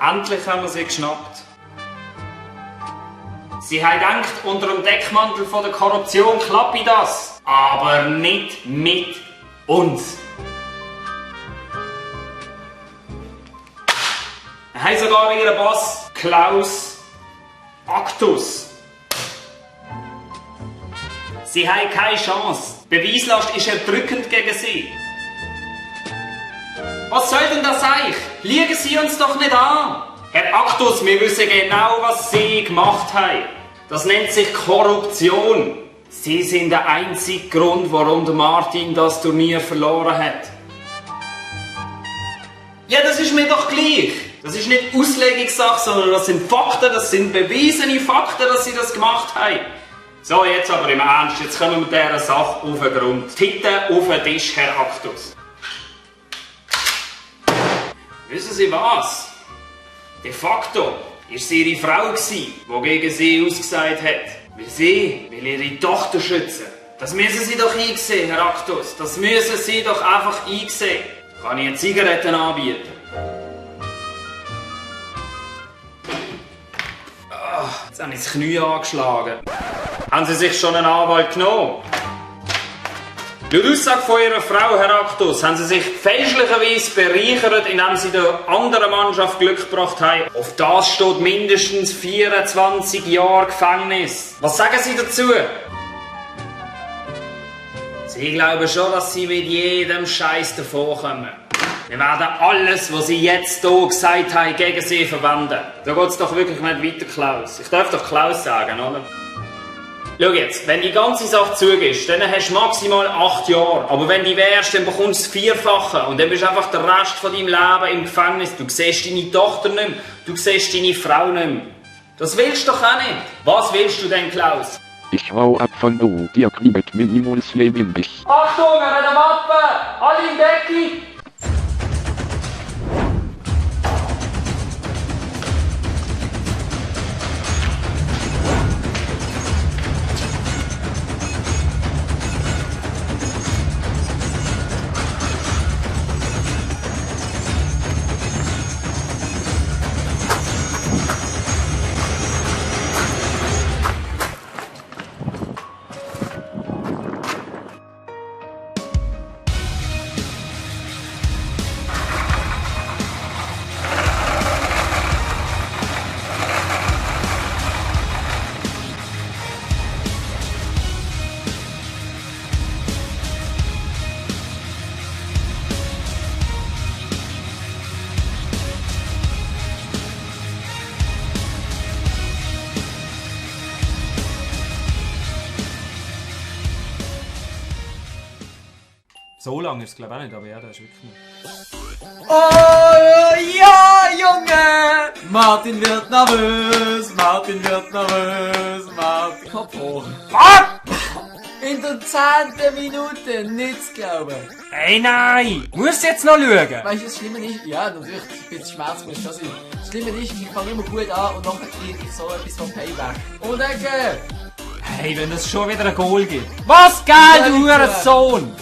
Endlich haben wir sie geschnappt. Sie haben gedacht, unter dem Deckmantel von der Korruption klappe das. Aber nicht mit uns. Wir haben sogar ihren Boss, Klaus Actus. Sie haben keine Chance. Die Beweislast ist erdrückend gegen sie. Was soll denn das eigentlich? Liegen Sie uns doch nicht an! Herr Actus, wir wissen genau, was Sie gemacht haben. Das nennt sich Korruption. Sie sind der einzige Grund, warum der Martin das Turnier verloren hat. Ja, das ist mir doch gleich. Das ist nicht Auslegungssache, sondern das sind Fakten, das sind bewiesene Fakten, dass Sie das gemacht haben. So, jetzt aber im Ernst, jetzt kommen wir dieser Sache auf den Grund. Titten auf den Tisch, Herr Actus. Wissen Sie was? De facto war es Ihre Frau, die gegen Sie ausgesagt hat. Weil Sie will Ihre Tochter schützen. Das müssen Sie doch einsehen, Herr Actus. Das müssen Sie doch einfach einsehen. Kann ich Ihnen Zigaretten anbieten? Jetzt habe ich das Knie angeschlagen. Haben Sie sich schon einen Anwalt genommen? Laut Aussage von Ihrer Frau, Herr Actus, haben Sie sich fälschlicherweise bereichert, indem Sie der anderen Mannschaft Glück gebracht haben. Auf das steht mindestens 24 Jahre Gefängnis. Was sagen Sie dazu? Sie glauben schon, dass Sie mit jedem Scheiß davonkommen. Wir werden alles, was Sie jetzt hier gesagt haben, gegen Sie verwenden. Da geht es doch wirklich nicht weiter, Klaus. Ich darf doch Klaus sagen, oder? Schau jetzt, wenn die ganze Sache zugehst, dann hast du maximal 8 Jahre. Aber wenn du wärst, dann bekommst du das Vierfache. Und dann bist du einfach den Rest von deinem Leben im Gefängnis. Du siehst deine Tochter nicht mehr. Du siehst deine Frau nicht mehr. Das willst du doch auch nicht. Was willst du denn, Klaus? Ich hau ab von dir kriegt Minimuls Leben bis. Achtung, an der Mappe! Alle in Deckung! So lange ist es glaube ich auch nicht, aber ja, das ist wirklich nicht. Oh ja, Junge! Martin wird nervös, Martin wird nervös, Martin. Kopf hoch. In der 10. Minute, nichts glauben. Hey nein! Musst du jetzt noch schauen? Weißt du, das Schlimme ist, ja, natürlich, ein bisschen Schmerz muss das sein. Das Schlimme ist, ich fange immer gut an und nachher kriege ich so etwas vom Payback. Und dann, Hey, wenn es schon wieder ein Goal gibt. Was, geil, Ja, du Hurensohn!